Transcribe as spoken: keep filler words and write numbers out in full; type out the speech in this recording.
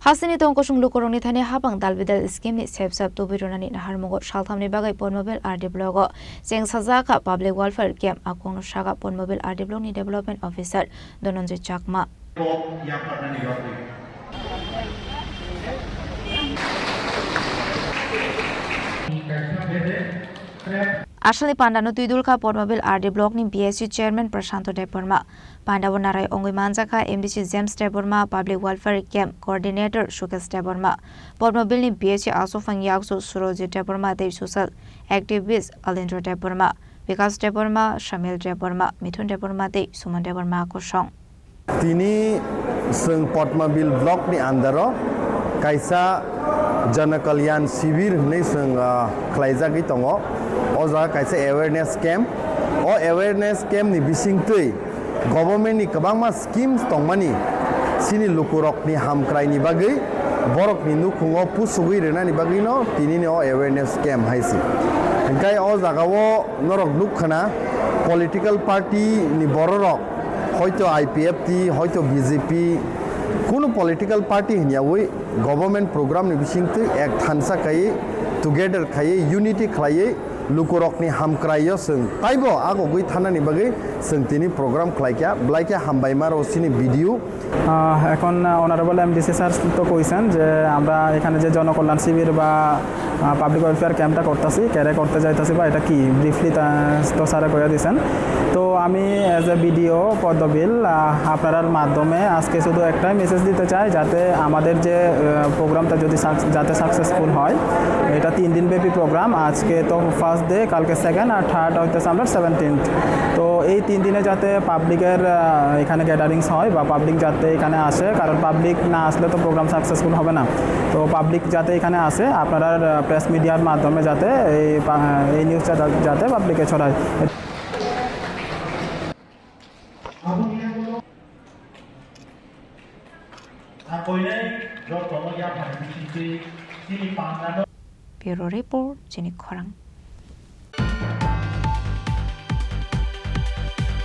Asini tong kosong lukurokni thani hapang dal bidal scheme ni sep sap tubui rwnani naharmungo salthamni bagwi Podmobil R D block o cheng sajak kha public welfare camp. A kongno saka Podmobil R D block ni development officer Dhananjay Chakma. Asalni pandano twidul kha Podmobil R D block ni B S C chairman Prashanto Debbarma. Pandao narai wngwi manjakha M D C James Debbarma, Public Welfare Camp Coordinator Sukesh Debbarma, Podmobil ni B S C aswkphang yakchu Surojit Debbarma tei Social Activist Alendra Debbarma, Vikas Debbarma, Shamil Debbarma, Mithun Debbarma tei Suman Debbarma kosong. Tini chwng Podmobil block ni under o kaisa Jana Kalyan Shibir hwnwi chwng, ah, khlaijagwi tongo. O jaga kaisa awareness camp. O awareness camp ni bisingtwi government ni kwbangma schemes tongmani, chini lukurokni hamkraini bagwi, borokni nukhungo pusugwi rwnani bagwino tinini o awareness camp hai se. Hinkhe o jagao norok nukkhana political party ni bororok, hoito I P F T, hoito B J P, kunu political party hinyawi government program ni bisingtwi ek thansa khaiwi, together khaiwi, unity khlaiwi, lukurokni hamkraio chwng taibo agogwi thanani bagwi chwng tini program khlaikha, blaikhe hambaima rosini video. আহ, এখন, আহ, honourable MDC sir তো কইছেন যে আমরা এখানে যে জনকল্যাণ শিবির বা, আহ, public welfare ক্যাম্পটা করতেছি, কেরে করতে যাইতেছি বা এটা কি, ব্রিফলি তা-, তো স্যারে কইয়া দিছেন। তো আমি অ্যাজ এ বিডিও পদ্মবিল, আহ, আপনারার মাধ্যমে আজকে শুধু একটাই মেসেজ দিতে চাই, যাতে আমাদের যে, আহ, প্রোগ্রামটা যদি সাক-, যাতে সাকসেসফুল হয়। এটা তিন দিন ব্যাপী প্রোগ্রাম। আজকে তো ফার্স্ট ডে, কালকে সেকেন্ড, আর থার্ড হইতেছে আমরা সেভেন্টিন্থ। তো এই তিন দিনে যাতে পাবলিকের, আহ, এখানে গ্যাদারিংস হয় বা পাবলিক যাতে এখানে আসে, কারণ পাবলিক না আসলে তো প্রোগ্রাম সাকসেসফুল হবে না। তো পাবলিক যাতে এখানে আসে, আপনারা, আহ, প্রেস মিডিয়ার মাধ্যমে যাতে এই পা-, এই নিউজটা যা-, যাতে পাবলিকে ছড়ায়। Bureau Report, Chini Khorang.